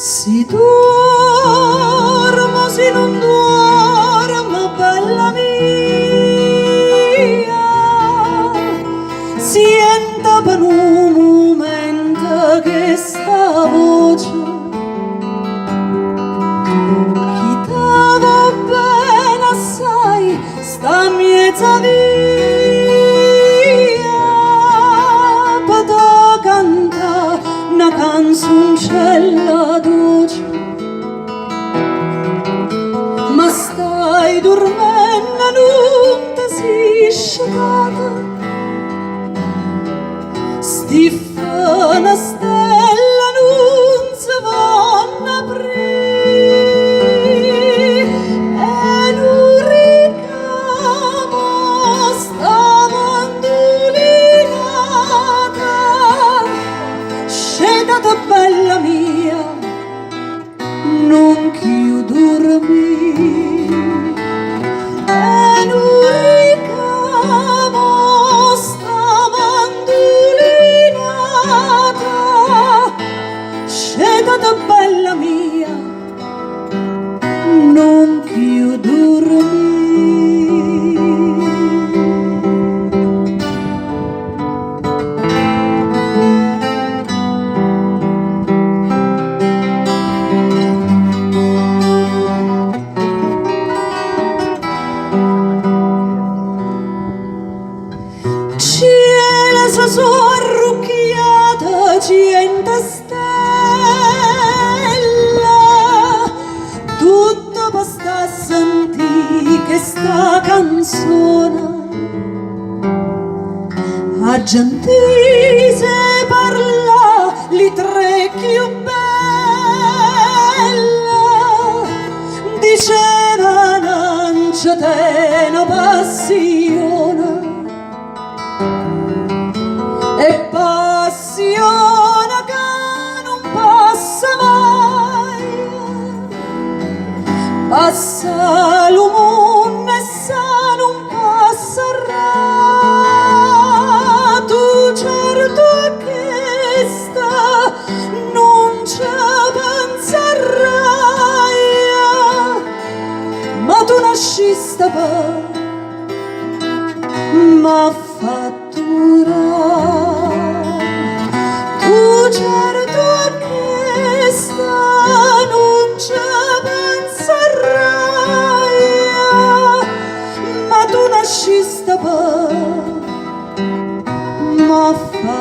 Si duormo, si nun duormo, bella mia, siente pe nu mumento chesta voce. Chi te vo' bene assai sta 'mmiez' 'a via pe te cantà na canzuncella doce. Ma stai durmenno, nun te si scetata. Sti fenestelle nun se vonno aprì e nu ricamo sta mandulinata. Scetate bella mia, nun cchiù durmì. E nu ricamo sta mandulinata. Scetate bella mia, nun cchiù durmì. Ncielo se so' arrucchiate ciente stelle, tutte pe sta a sentì chesta canzone. Aggio 'ntiso 'e parlà li tre cchiù belle, dicevano nce tene passione. E passione ca nun passa maje, passa lu munno e essa nun passarrà. Tu certo a chesta nun ce pensarraje, ma tu nasciste pe m'affatturà. Tu certo a chesta nun ce pensarraje, ma tu nasciste pe m'affatturà.